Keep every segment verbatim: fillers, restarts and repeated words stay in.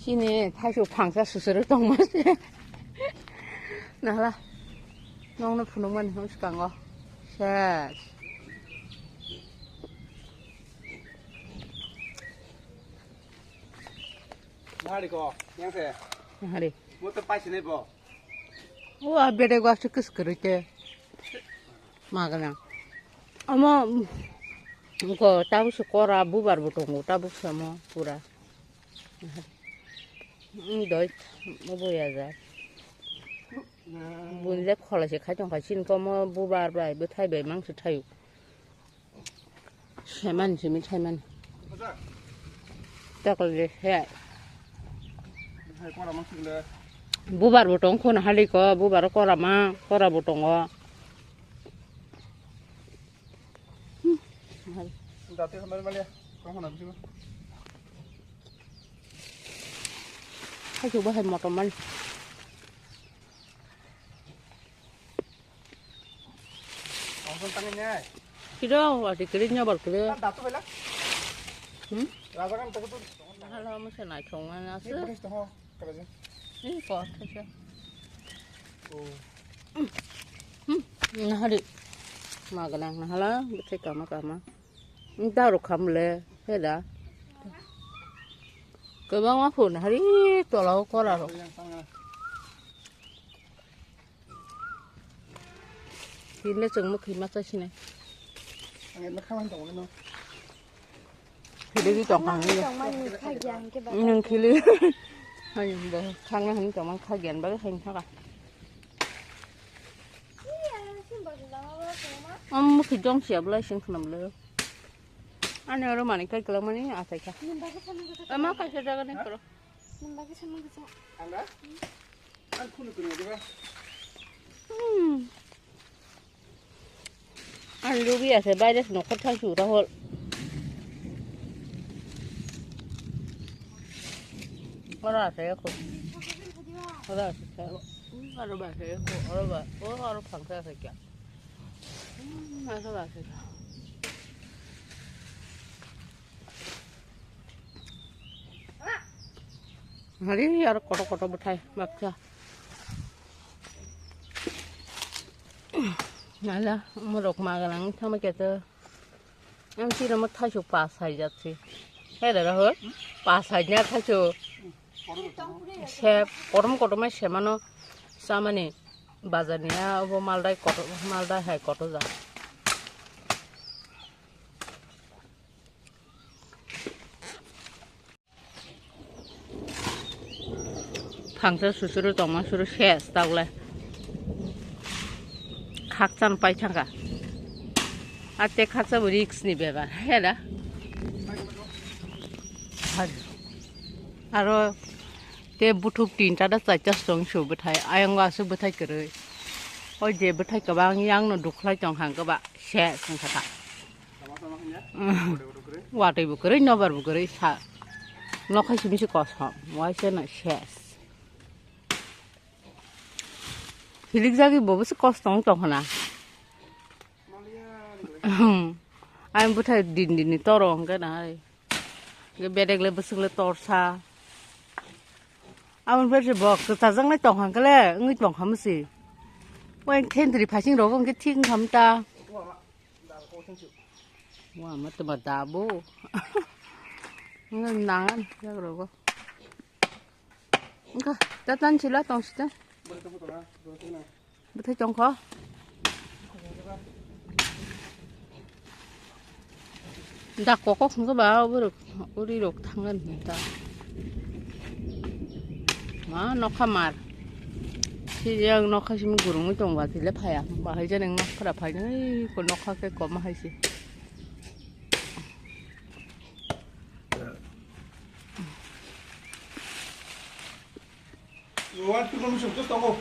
Ini thaisu phangsa susuru tongma se. Nahla. Nongno phunukmani hwn swkango. Ses. Nahari ko, yang se. Nahari. Mo to paisi nai bo. O a bere gwa se kus kurite. Magana. Omo ko tabuk se kora bubar bo tongo, tabuk samo pura. Doi obo ya ja. Bunle khola se khai tong khai sin ko mo bubar bai bwthai bai mang se thayu. Seman simi seman. Takle he. Bubar bo tong khono hali ko, bubar kora ma, kora bo tongo. Dati hambar malia, kong hona bisi. Hai coba hai motor man. Langsung tangan ya. Kira wati kiri nyabar kiri. Kan datu bela. Hmm? Raja kan takut tuh. Halo masa naik chong mana Ini sih? Pedas tuh, kalaja. Ini kok aja. Oh. Hmm. Nah hari. Maganang nah hala betai kama kama. Nta rok khamle heda. Kwbangma phone hari tola o kora rok. Hinle chwng mwkhwi ma chai sinai. Ang etla khamani tongo no. Khili di tong kang ni. Tongmani kha gyan ke ba. Nung khili. Hai bo khang na hin tong kha gyan ba hai thaka. Iya, sim ba la ma ba ma. Am mwkhwi jong siya bla sing khnam le. Ani oro mani kai kala mani atai kha. Nim ba ke sanu ke. Ama kai sa jaga ni koro. Nim ba ke sanu ke sa. Anda? Ang khunu khunu diba? Hmm. Ang lubi ase baire se nokhor thang su rahol. Ora ase ko. Ora ase ko. Aro ba ase ko. Aro ba. O aro phang sa ase kya? Hmm, aro ba ase ko. Hari aro koto koto bwthai baksa. Nala morok maganang thangma kete. Ang tiro mo thaisu pas hai jatsi. He dara ho? Pas hai nya thaisu. Se kotom kotom hai semano samani bazar niya obo maldai koto maldai hai koto ja. Phangsa susuru tongma suru ses taule. Khakchan pai thangka. Ate khaksa bo risk ni beba. Heda. Aro te buthuk tinta da chaita song su bwthai. Ayang asuk bwthai kwrwi. O je bwthai kwbang yang no dukhlai tong hang kwba. Ses wngkha ta. Watwi bo kwrwi, nobar bo kwrwi, sa. Nokhai simi se kosom, waisa no ses. Hilik jagwi bo bwswk kosto wng tong khna. Ang bwthai din din ni toro hwnkhe na hai. Hwnkhe bedek le bwswk le torsa. Aboni pore se bo kwchajak nai tong hwnkhe le wngwi tong kha mwsi. Wai khendri phasing rogo hwnkhe thik wngkha mta. Wa ma tuma dabo. Ngan nangan jak rogo. Engka tatan sila tong sita. Bwthai tong kho. Da kokok hwnkhe ba oborok uri rok thangan hinta. Ma nokha mar. Siyang nokha simi gurungwi tongba tile phaya. Bahai jani nokha phai nai ko nokha khe koma hai se. Rowan tu belum sukses tongo.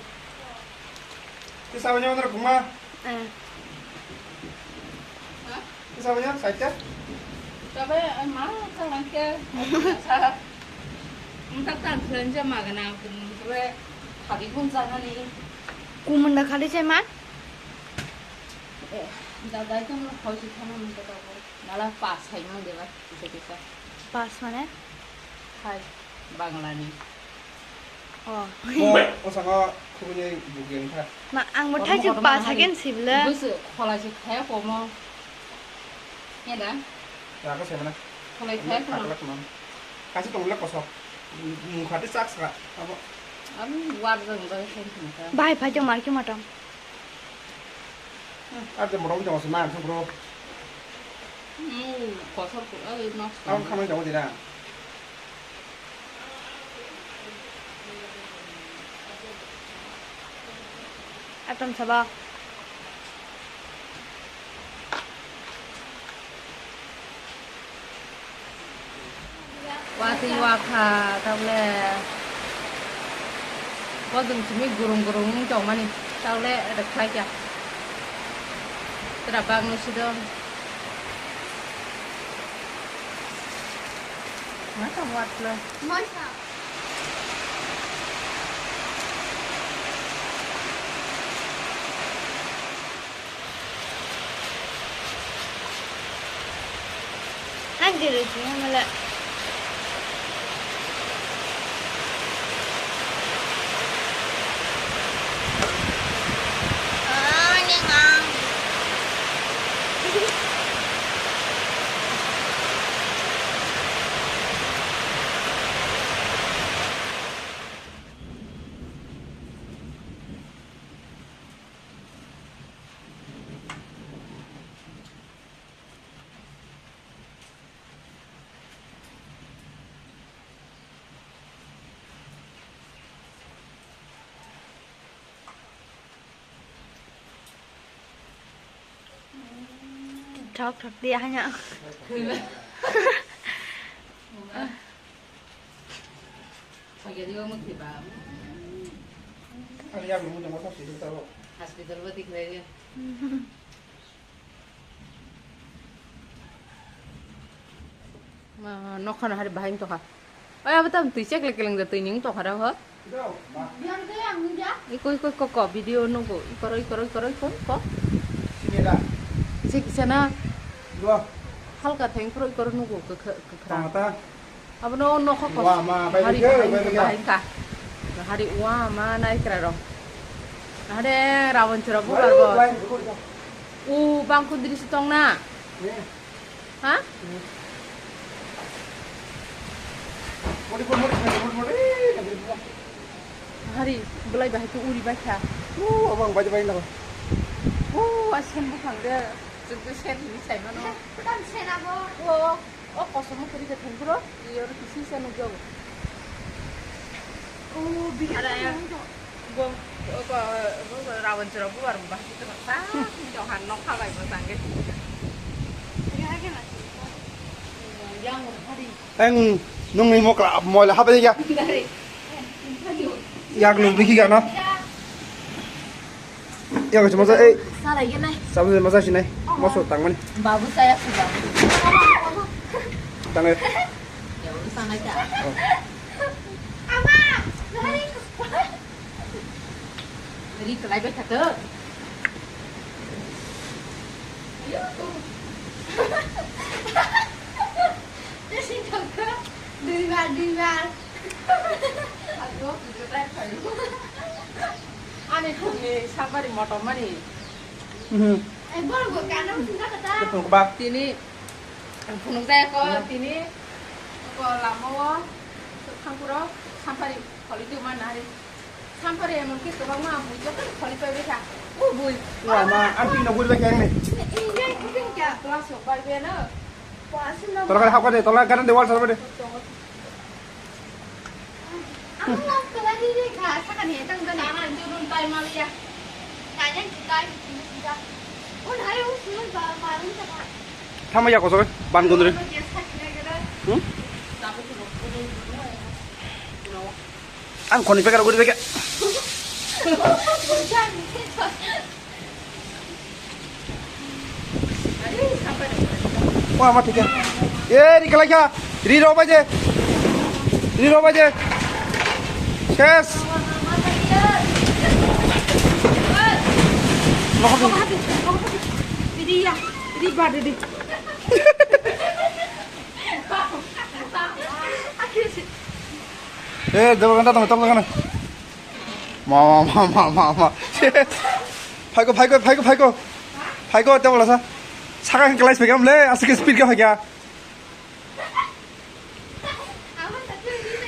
Kisa banyak mana kuma? Eh. Kisa banyak saja. Tabe ma kalangke. Sa. Untak tan senja magana kunre khadi kun sana ni. Kumunda khadi chai ma? Eh, da dai kan lo khoi si thana mun ta ko. Nala pas hai mang deba kisa kisa. Pas mane? Hai. Banglani. Oh. Bo o saka khubui bugeng kha. Ma, ang bo thai se pa sagen sibla. Busu kholai se khaya komo. Eda. Ya ka semana. Kholai khaya komo. Kasi tong le kosok. Mung khati sak saka. Abo. Am war jang jang sen sen ka. Bai phai jang mar ki matam. Ar de morok jang se ma ang bro. Mung kosok ko ai nok. Ang khamai jang dina. Atom saba. Watwi wakha tabole. Bojong simi gurung gurung wng tongmani tabole rwkhlaikha. Tabole bagno sidon. Masa watlo. Masa. Ang diri sini malah. Thok thok dia hanya. Hospital bo tikhlai. Ma, nokha no hari bahai tongkha. Oi, abo tam twi chekle keleng da twi ning tongkha da ho. Iko, iko, iko, ko, video nugo. Ikoro, ikoro, ikoro, iko, iko. Sini da. Sik sana. Dua. Halka theng pro ikoro nugo, ke, ke, ke, kra. Tama ta. Abono nokha ko. Wa ma, bai hari bai, bahai bai bai. Bahai ka. Hari wa ma nai kra ro. Hari rawan chura bu bar bo. Bai, bai, bai. U bang kundri si tong na. Eh. Ha? Hari, belai bahai khe uri baikha. O, abang bai bai lago. O, a sen buphang de. Chwng khe sen hini sai mano. Tam sen abo. O, o kosom kwrwi khe thengphuru, iyoro kisi se nukjago. O, bihar. Bo, bo, bo, bo, rawan chura bubar bo bahai tongma ta, tong han nok khabai bo tangge. Yang hari. Eng, nungni mokla moila habai ya. Dari. Yak nung bikhi gana. Yak chuma sa, eh. Salai gana. Sabu masa sinai. Moso tangmani. Babu saya sudah. Tangai. Ya, urusan aja. Oh. Ama, dari. Ri kalai bai khato. Tesi thangkha. Duibar, duibar. Ani thumni sabari motom mani. Mhm. Eh, bor bo kanam sunda kata. Tini phunuk jaya ko, tini ko lama o thangkuro sampari kholi tu manari. Sampari emon ki tobang ma bui joto kholi pai beka. O bui. Wa ma, ang pin no bui beka ang ni. Iya, iya, iya. Kelas o bai bena. Tola kare hapkha de, tola kare de wall sarba de. Thama ya kosok ban gundri. Hmm? Ang khoni pekar guri pekar. Wah, mati kya? Eh, ri kalai kya? Ri ro baje. Ri ro baje. Ses. Ri ya, ri ba de. Eh, dogan ta tong, tong, tong. Ma, ma, ma, ma, ma, ma. Phaiko, phaiko, phaiko, phaiko. Phaiko, tebo lasa. Saka khe class pegam le, asik speed ka phaikya.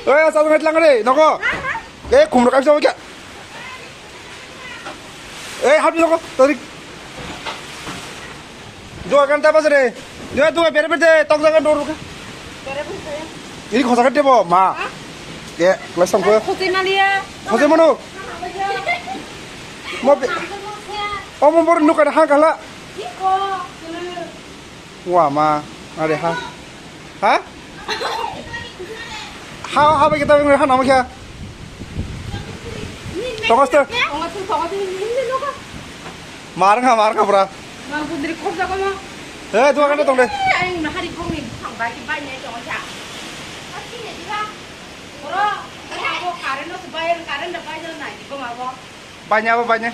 Oi, asa tong tlang re, noko. Eh, khumro kaisa kya. Eh, habi noko, tadi. Dua kan tapa sere. Dua, dua, bere, bere, tong jaga dor ka. Ini khosa kate bo, ma. Eh, class tong ko. Khote malia. Khote mano. Mo be. O mo bor nuka ha kala. Wa ma, are ha. Ha? Ha, ha, bai kita ha nama kya? Tongo ster. Mar nga, mar nga pura. He, dua kanta tong de. Banya, apa banya?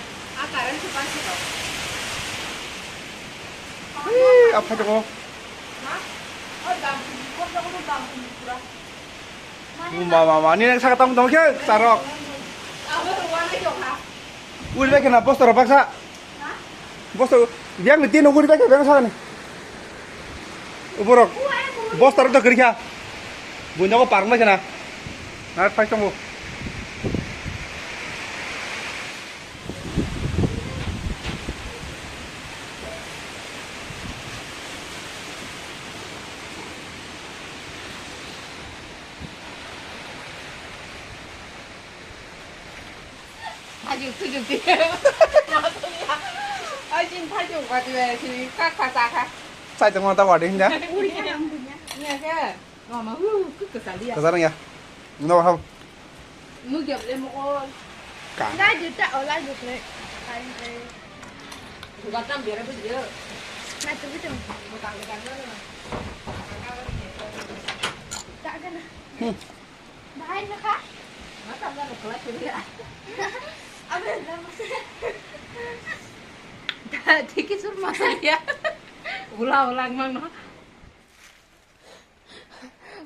Ih, apa tongo? Mama, mama, ni nang saka tong tong khe charok. Uri bai khena bosta rok baksa. Bosta, biang ni tin uri bai khe biang sakani. Uborok bosta rok to kiri kha. Buino ko parang bai khena. Na phai tongo. Thajwk thujwk di. Ai, chini thajwk ba di, chini kha kha cha kha. Chai tongma ta wadi hinda. Uri kha ang dunya. Nya khe. Mama, hu, kuk kasa liya. Kasa rang ya. No ham. Nugya ble mo ko. Ka. Lai juta, o lai juta. Lai juta. Bukan tam biar apa dia? Nah, tu betul. Bukan, bukan, mana? Tak kena. Hmm. Bahai na kha? Mata na kala kiri. Abe na. Tiki sur masal ya. Ula ula mang no.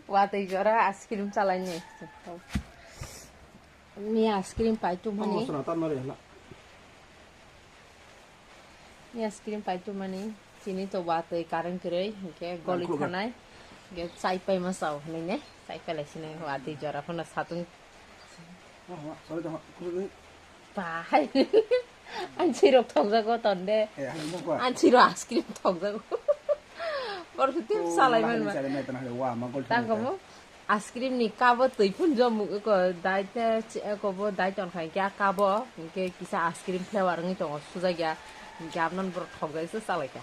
Watwi jora ice cream chalaini. Ni ice cream pai tu mani. Ni ice cream pai tu mani. Chini to watwi current kwrwi, hwnkhe goli thanai. Hwnkhe chai pai ma chao hinwi ne. Chai pai lai sini watwi jora phano satung. Bahai. Ang sirok thokjago tonde. Ang siro ice cream thokjago. Bor khe tip salai man ma. Tang komo. Ice cream ni cup o twi phun jom ko dai te ko bo dai ton khai kya cup o. Hwnkhe kisa ice cream flavor wngwi tongo sujakya. Hwnkhe aboni borok thokjai se salai kha.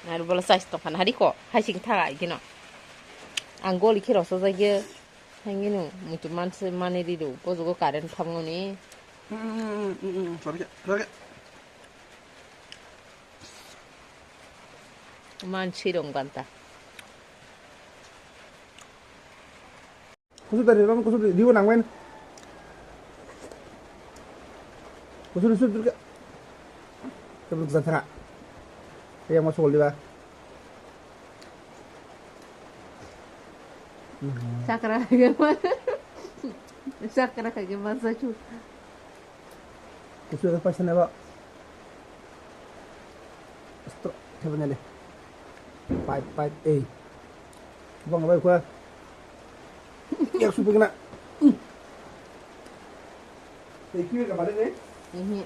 Aro bola chais tongkha na hari kho, hai sing thaga igino. Ang goli khe rosojak ye, hangino muitu manse mani rido, bojogo current thamoni. Sorry, sorry. Mansi rong ganta. Kusut dari, bang kusut dari, diwa nang main. Kusut, kusut, kusut. Tabuk zan thanga. Iya, mau sokol diba. Sakra kage ma-, sakra kage masa chu. Kusut dari paisa neba. Stop, coba nyale. Pipe, pipe, eh. Bang, bang, gua. Yak supi kena. Thank you, ka balik, eh? Mhm.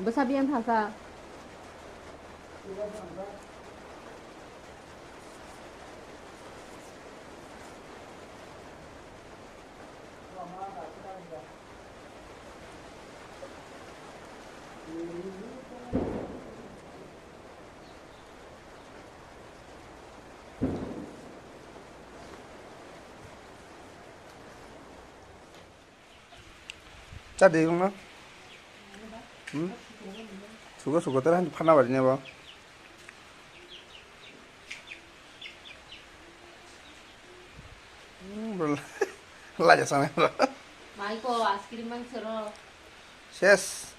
Bwsa biyang thasa. Cha de wngno. Hmm? Sugo sugo tara hani phana bari nebo. Hmm, bro. Laja sana bro. Mai ko ice cream mang sero. Ses.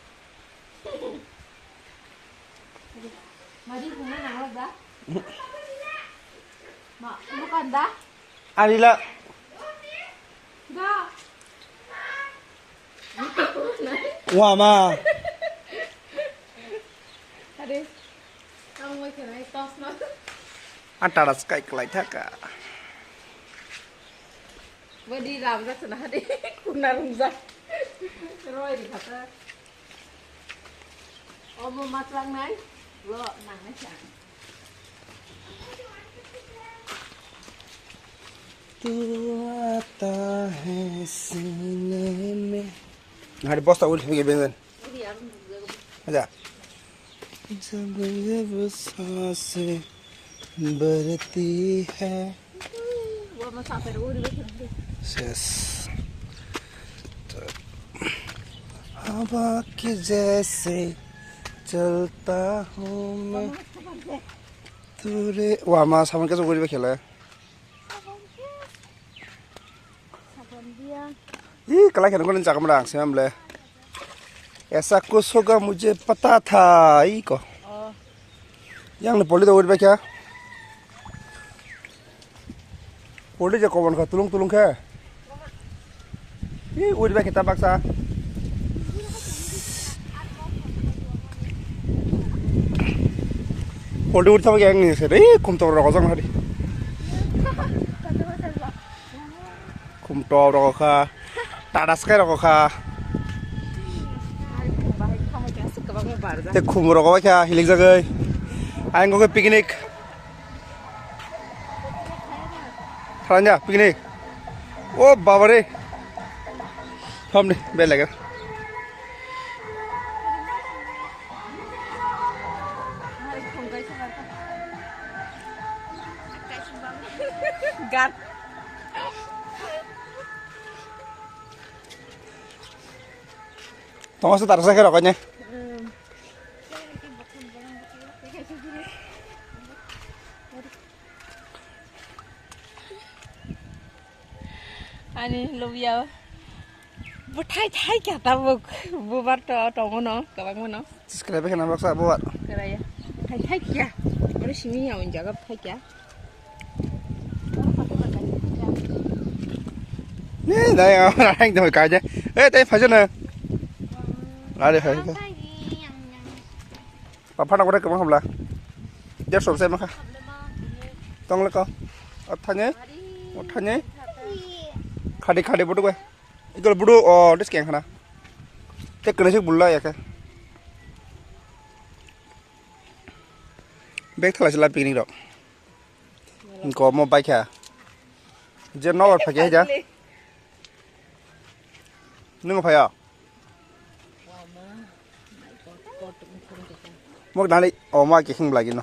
Mari kuma nang da. Ma, bukan da. Arila. Wama. Ade. Ang mo kena tos na. Antara sky kelai thaka. Bodi ram jak sana ade. Kuna rum jak. Roi di kata. Omo matlang nai. Lo nang nai sa. Tu aata hai sine mein. Hari bosta uri thangge benzen. Aja. Jab ye wo saanse bharti hai. Ses. Hawa ke jaise chalta hu main. Ture, wama, samon kaisa uri ba khela. Ih, kalai kheno kono chakma rang se amle. Aisa kuch hoga mujhe pata tha, iko. Yang ni poli da uri ba kya? Poli je kobon kha, tulung tulung khe. Ih, uri ba kita baksa. Poli uri thaba yang ni se, ih, khum to rok jang hari. Khum to rok kha, tata sky rok kha. Te khum rok bai kha, hilik jagoi. Ayang go picnic. Tharanya picnic. O baba re. Thom ni, bel lage. Gar. Tongo se tarsa khe rokoi ne. Ani lobya bwthai thai kha tabuk bubar to tongo no kwbangma no. Subscribe khe na baksa bubar. Kwraya bwthai thai kha. Oro simi ya unjaga bwthai kha. Ni dai ang doi kaje. Eh, tai phajo na. Are phai. Papa na kore kwbang hamla. Dersho sai makha. Tong le ko. Othane. Othane. Khadi khadi budu ko. Igol budu o des keng khana. Te kene sik bulla ya ke. Bek thala sila picnic rok. Ko mo bai kha. Je no phai kha ja. Nung phai ya. Mok dali o ma ke khing lagi no.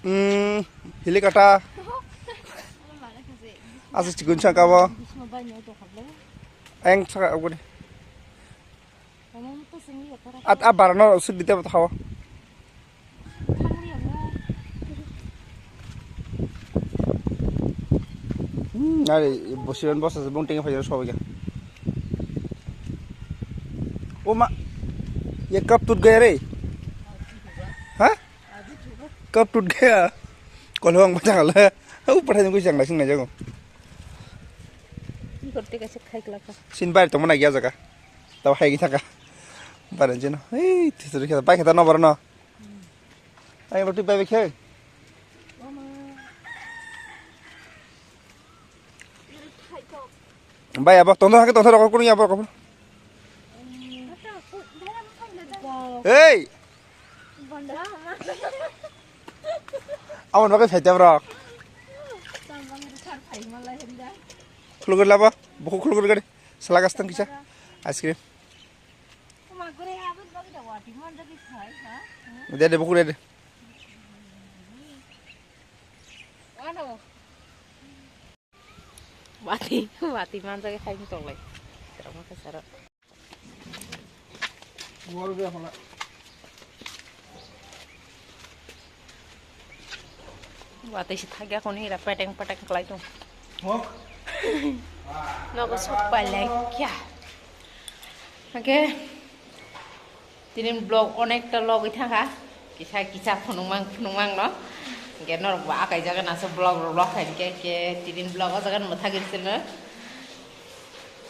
Hmm, helicopter. Asa chikun saka bo. Eng saka aguni. At a barano sik dite bata hawa. Hmm, nari bosiran bosa se bong tenge phajak sobai ga. O ma, ye kab tut gaya re? Ha? Kab tut gaya. Kolong bata kala. Au pathai nunggu jang lasing na jago. Korte kaisa khai klaka. Sin bai tongmana gya jaga. Tabo hai githa ka. Baran jeno. Hei, tisuri khe bai khe ta no baran no. Ai roti bai khe. Bai abo tondo hake tondo rokok kunu abo rokok. Hei. Abon bagai phaita bro. Khulugri labo, buku khulugri gari. Sala gastang kisa. Ice cream. De de buku de de. Wati, wati manjak hai tolai. Sarama ka sara. Wati si thagya koni ira peteng peteng kelai tu. Nogo sok pai lai kya. Oke. Tini vlog onekta logoi thangkha. Kisa kisa phunukmang phunukmang no. Hingke norok bo akai jaga naso vlog rok vlog hai hingke ke tinin vlog o jaga no mwthagwi sino.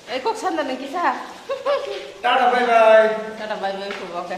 Ei kok sanda nang kisa. Tata bye bye. Tata bye bye kubo ke.